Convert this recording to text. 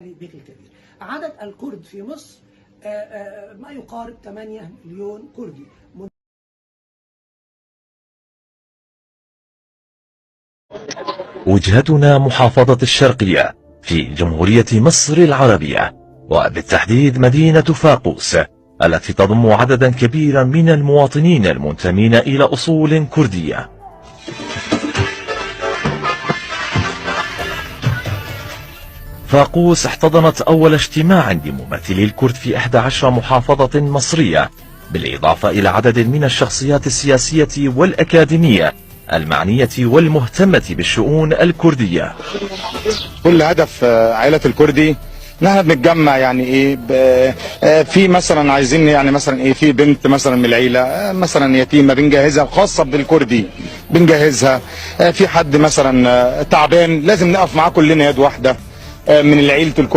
بيك الكبير. عدد الكرد في مصر ما يقارب 8 مليون كردي. وجهتنا محافظة الشرقية في جمهورية مصر العربية، وبالتحديد مدينة فاقوس التي تضم عددا كبيرا من المواطنين المنتمين إلى أصول كردية. فاقوس احتضنت أول اجتماع لممثلي الكرد في 11 محافظة مصرية، بالإضافة إلى عدد من الشخصيات السياسية والأكاديمية المعنية والمهتمة بالشؤون الكردية. كل هدف عائلة الكردي نحن بنتجمع، يعني ايه في مثلا عايزين يعني مثلا ايه في بنت مثلا من العيلة مثلا يتيمة بنجهزها خاصة بالكردي بنجهزها، في حد مثلا تعبان لازم نقف معاه كلنا يد واحدة من العيلة الكردي.